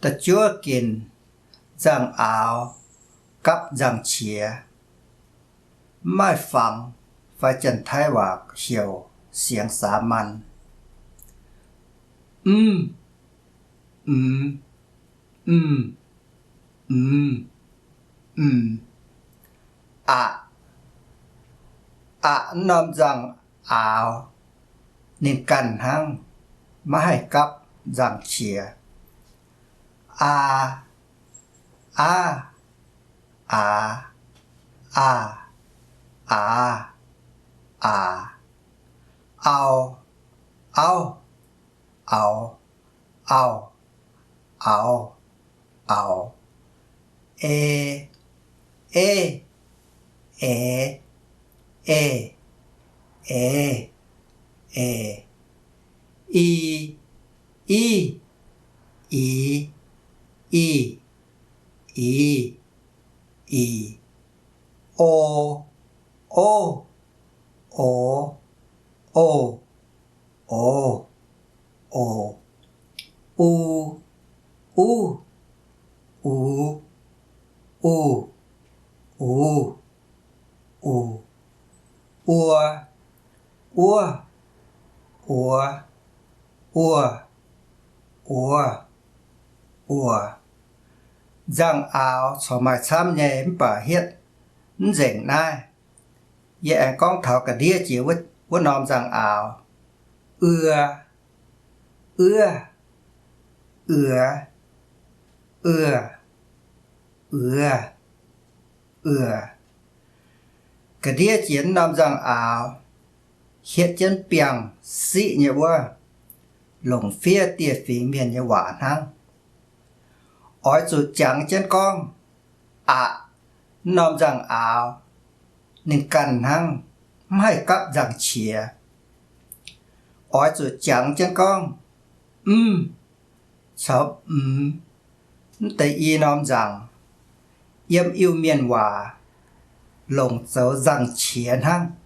Da'juov ginc, nzangc-aaux gapv nzangc-qiex. Mv maaih fangx fai Janx-Taiv waac heuc เสียงสามัญ. Mv, mv, mv, mv, mv. Aqc, aqc, norm nzangc-aaux ninh ganh hnangv, maiv haih gapv nzangc-qiex. Aa, aa, aax, aa, aax, aax. Au, auv, aux, auv, aux, aux. E, e, eix, eix, eix, eix. I, i, ix, i, ix, ix. O, o, ox, ox, ox, ox. U, u, ux, uv, ux, ux. Uo, uov, uox, uox, uox, uox. Nzangc-aaux corc maaih camv nyei mv baac hietv mv nzengc naaiv. Yie aengx gorngv taux ga'ndiev jiex wuov norm nzangc-aaux. Uo, uov, uox, uox, uox, uox. Ga'ndiev jiex wuov norm nzangc-aaux hietv jienv biangh siqv nyei wuov, longc fiev dieh fingx mienh nyei waac hnangv. Oix zuqc jangx jienv gorngv aqc, wuov norm nzangc-aaux ninh ganh hnangv, mv haih gapv nzangc-qiex. Oix zuqc jangx jienv gorngv mv caux mx, mv deix i norm nzangc, yiem Iu-Mienh waac longc zoux nzangc-qiex hnangv.